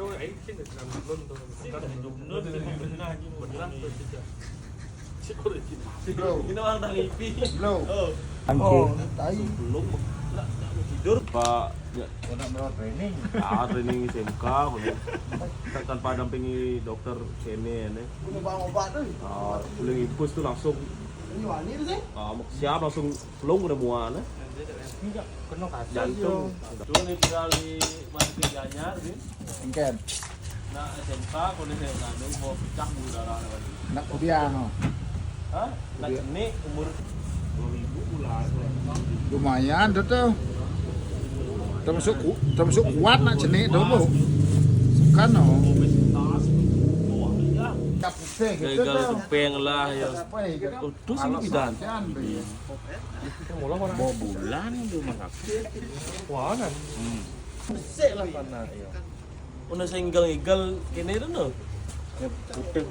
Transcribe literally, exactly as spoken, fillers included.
Bro. Ini orang dari I P. Bro. Oh, tai. Belum. Tidur. Pak, ya. Nak mau training. Ah, training S M K, kudu. Tanpa dampingi dokter kene, ne. Kudu bawa obat tu. Ah, kudu infus tu langsung. Ini wani tu, sih? Ah, siap langsung pelung udah mual, ne. Enggak, kena kasih. Jantung. Cuma ni tinggal di mana kerjanya, Rin? Engken. Nak S M K, kalau saya nganu, mau pecah bulu darah. Nak kuliah, no? Hah? Nak cenik umur dua ribu bulan. Lumayan tu, tu. Termasuk ku, termasuk kuat nak cenik tu, Bu. Kan, no? Obesitas, wah, ya. Gagal kepeng lah, ya. Oh, terus ini bidan. Dua bulan di rumah sakit. Wah, kan? Hmm. Sik lah panas, ya. Ono sing ngigel-ngigel kene itu, no? Ya, putih